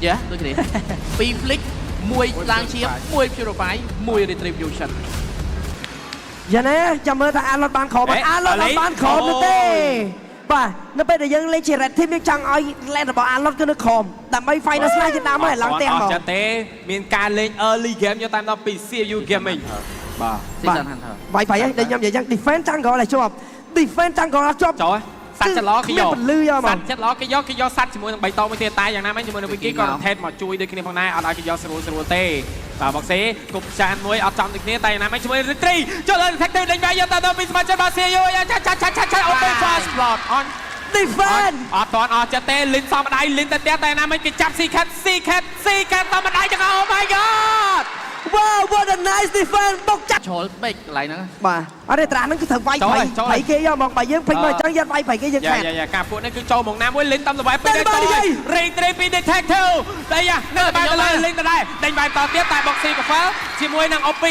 យ៉ាដូចគ្នាពីរ flick មួយឡើងឈាមមួយ purify មួយ retribution។ យ៉ាងណាចាំមើលថាអាឡុតបានក្រមអត់អាឡុតអត់បានក្រមនោះទេបាទនៅពេលដែលយើងលេងជា red team យើងចង់ឲ្យ lane របស់អាឡុតគឺនៅក្រមដើម្បី final slash ជាដើមហើយឡើងផ្ទះ អ មក ត់ចិត្តទេមានការលេង early game យកតាមដល់ពី CU Gaming បាទ។ Season Hunter។ វាយវាយហើយដូចខ្ញុំនិយាយចឹង defense jungle ឲ្យជាប់ defense jungle ឲ្យជាប់ ចូលសัตว์ចិត្តល្អគេយក គ្មានពលឺយកមក សัตว์ចិត្តល្អគេយកគេយកសัตว์ជាមួយនឹងបីតមួយទៀតតែយ៉ាងណាមិញជាមួយនឹង Wiki ក៏ rotate មកជួយដូចគ្នាផងដែរអត់ឲ្យគេយកស្រួលស្រួលទេបាទបុកសេគប់ចានមួយអត់ចំដូចគ្នាតែយ៉ាងណាមិញជាមួយ Retri ចូលលើ detective ដេញវាយយកតាមដល់ពីសមាជិករបស់ CU ចាចាចាចាចាអូពេល first blood on defense។ អត់តន់អស់ចិត្តទេលិនសំម្ដាយលិនតែផ្ទះតែណាមិញគេចាប់ C cat C cat C cat សំម្ដាយចឹង Oh my god! Wow, what a nice defense បុកចាក់ ជ្រុលពេកកន្លែងហ្នឹង។ បាទអត់ទេត្រាស់ហ្នឹងគឺត្រូវវាយប្រៃប្រៃគេយកមកបើយើងពេញមកអញ្ចឹងយកវាយប្រៃគេយើង យ៉ា ខាត យ៉ាយ៉ាការពួកនេះគឺចូលមកណាមួយលិនតាមល្បែពីរ តែបាននិយាយ រេងត្រីពី detective តែយ៉ានៅបែរទៅលើលិនទៅដែរដេញបែរតទៀតតែ Boxy ក៏ fail ជាមួយនឹង OP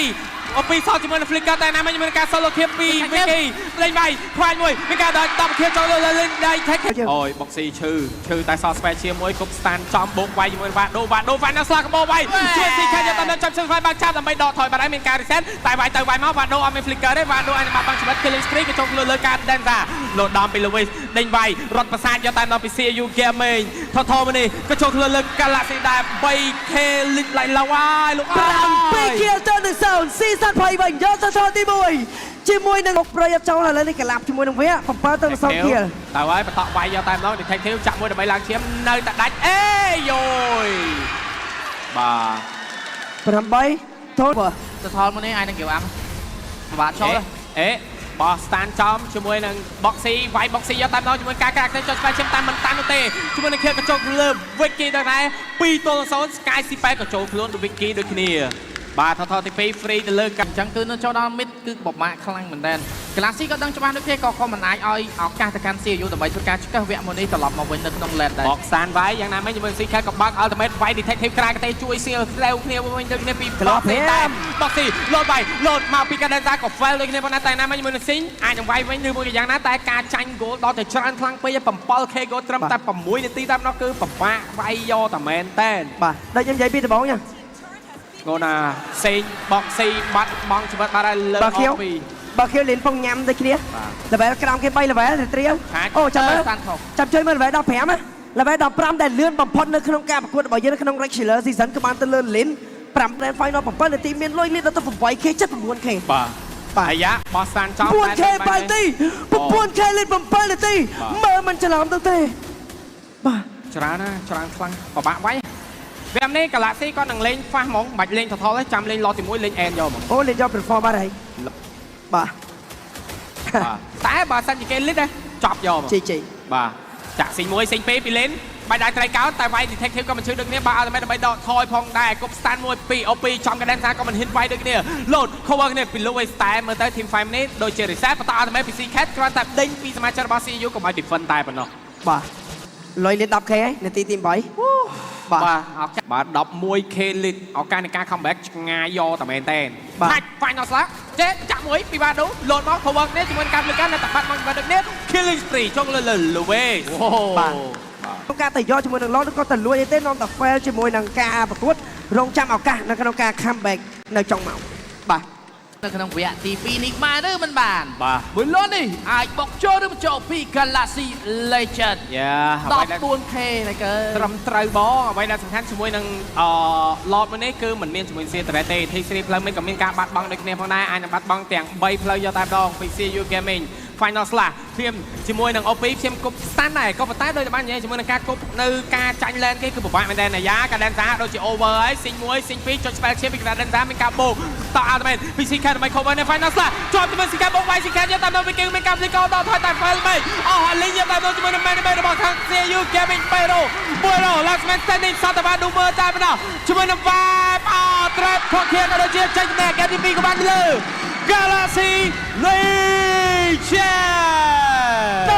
OP សល់ជាមួយនឹង Flicker តែណាមិញមានការ solo kill ពី Vicky ដេញវាយខ្វាញ់មួយមានការដល់10 kill ចូលលើលិនដៃ take អូយ Boxy ឈឺឈឺតែសល់ special មួយគប់ stand ចំបោកវាយជាមួយវ៉ាដូវ៉ាដូ Final Slash កបោវាយជួយ CK យកតាមចាប់ជើងវាយបាក់ចាប់ដើម្បីដកថយបាត់ហើយមានការ reset តែវាយទៅវាយមកវ៉ាដូអត់មាន Flicker ទេវ៉ាដូអាចនឹងបាត់បង់ជីវិត Killing Spree ក៏ចូលខ្លួនលើការ Danza លោតដំពី Lewis ដេញវាយរត់ប្រសាទយកតាមដល់ពី CU Gaming ថថមកនេះក៏ចូលខ្លួនលើ Galaxy ដែរ 3K លិចឡៃឡៅហើយលោកអើយ 7 kill ទៅនឹង0 season 20វិញយកទៅថទី1ជាមួយនឹងប្រយ័ត្នចូលឥឡូវនេះកលាប់ជាមួយនឹងវគ្គ7ទៅ0 kill។ តើហើយបន្តវាយយកតែម្ដង Detective ចាក់មួយដើម្បីឡើងឈាមនៅតែដាច់អេយយបាទ 8ទល់ ទៅថលមកនេះអាចនឹងគេអាំពិបាកចូល អេបោះ stand ចំជាមួយនឹង Boxy វាយ Boxy យកតែម្ដងជាមួយការក្រាក់ទៅចុចស្បែកឈាមតាមមិនតាន់នោះទេជាមួយនឹងខៀវក៏ចូលលើ Vicky ដែរ2ទល់0 Sky C8 ក៏ចូលខ្លួន Vicky ដូចគ្នាបាទថថទី2 free ទៅលើកា អញ្ចឹងគឺនៅចូលដល់ mid គឺបមាក់ខ្លាំងមែនតើ Galaxy ក៏ដឹងច្បាស់ដូចគ្នាក៏ក៏មិនអាចឲ្យឱកាសទៅកាន់ CU ដើម្បីធ្វើការឆ្កឹះវគ្គមួយនេះត្រឡប់មកវិញនៅក្នុង lane ដែរ បកសានវាយយ៉ាងណាមិញជាមួយ CK ក៏បើក ultimate វាយ detective ក្រៅកទេជួយសៀលក្លែវគ្នាវិញដូចគ្នាពី ក្លោះ តែ 5 បកស៊ីលោតវាយលោតមកពីកាដេនសាក៏ fail ដូចគ្នាប៉ុន្តែតែណាមិញជាមួយនឹងស៊ីងអាចនឹងវាយវិញឬមួយក៏យ៉ាងណាតែការចាញ់ goal ដល់តែច្រើនខ្លាំងពេក 7K goal ត្រឹមតែ6នាទីតែម្ដងគឺពិបាកវាយយកតែមែនតែន បាទដូចខ្ញុំនិយាយពីដំបូងចឹង ងូណាសេងបកស៊ីបាត់បង់ជីវិតបាត់ហើយលើ បើខៀវ អស់ពី បើខៀវលៀនពងញ៉ាំដូចគ្នា បាទ level ក្រោមគេ3 level ទៅត្រៀម ខាច់ អូចាំមើល តាន់ខុស ចាំជួយមើល level 15ណា level 15ដែលលឿនបំផុតនៅក្នុងការប្រកួតរបស់យើងនៅក្នុង regular season គឺបានទៅលើលិន5 grand final 7នាទីមានលុយលៀនដល់ទៅ 8K 79K។ បាទ បាទ អាយ៉ាបោះសានចំ 9K 7នាទី 9K លៀន7នាទីមើលមិនច្រឡំទៅទេបាទ។ ច្រើនណាច្រើនខ្លាំងពិបាកវាយវគ្គនេះ Galaxy គាត់នឹងលេង fast ហ្មងមិនបាច់លេងថថទេចាំលេង lot ទី1លេង end យកហ្មង អូលេងយក perform បាត់ហើយបាទ។ បាទតែបើសិនជាគេលិតណាចប់យកហ្មង ជីជី បាទចាក់ស៊ីមួយស៊ីពីរពីលេនបាយដៃត្រីកោតតែវាយ detective ក៏មិនឈឺដូចគ្នាបាទ ultimate ដើម្បីដកថយផងដែរគប់ stand មួយពីរ OP ចំកដេនសាក៏មិនហ៊ានវាយដូចគ្នាលោត cover គ្នាពី Louis តែមើលទៅ team fight នេះដូចជា reset បន្ត ultimate ពី C cat គ្រាន់តែដេញពីសមាជិករបស់ CU កុំឲ្យ defend តែប៉ុណ្ណោះ។ បាទលុយលៀន 10K ហើយនាទីទី8បាទ។ បាទបាទ 11K lead ឱកាសនៃការ comeback ឆ្ងាយយកតែមែនតែន បាទ ហាច់ final slash ចេះចាក់មួយពីបាដូលោតមក cover គ្នាជាមួយនឹងការ flicker នៅតែបាត់មកដូចគ្នា killing spree ចុងលើលើ Louis។ អូ បាទក្នុងការទៅយកជាមួយនឹង Lord ក៏ទៅលួចអីទេនាំតែ fail ជាមួយនឹងការប្រកួតរងចាំឱកាសនៅក្នុងការ comeback នៅចុងម៉ោងបាទ។ នៅក្នុងវគ្គទី2នេះបានឬមិនបាន បាទ មួយលននេះអាចបុកចូលឬមិនចូលពី Galaxy Legend យ៉ាអ្វីដែល 14K ណាកើ ត្រឹមត្រូវបងអ្វីដែលសំខាន់ជាមួយនឹងអឺ Lord មួយនេះគឺមិនមានជាមួយ C ត្រេទេ T3 ផ្លូវមិនក៏មានការបាត់បង់ដូចគ្នាផងដែរអាចនឹងបាត់បង់ទាំង3ផ្លូវយកតែម្ដងពី CU Gaming Final Slash ព្រាមជាមួយនឹង OP ព្រាមគប់ stand ដែរក៏ប៉ុន្តែដូចតែបាននិយាយជាមួយនឹងការគប់នៅការចាញ់ lane គេគឺពិបាកមែនតើអាយ៉ាកាដេនសាដូចជា over ហើយស៊ីង1ស៊ីង2ចុច spell ឈាមពីកាដេនសាមានការបោកត ultimate ពី CK ដើម្បី cover នៅ Final Slash ជាប់ជាមួយ CK បោកវាយ CK យកតាមនៅគេមានការ flicker ដល់ថយតែ fail មិនអស់ហើយលីងយកតាមជាមួយនឹង man របស់ខាង CU Gaming 3 row 1 row last man standing សតបាឌូមើតែប៉ុណ្ណោះជាមួយនឹង vibe អ trap ខកខៀក៏ដូចជាចេញតែហ្គេមទី2ក៏បានលើ Galaxy Legend។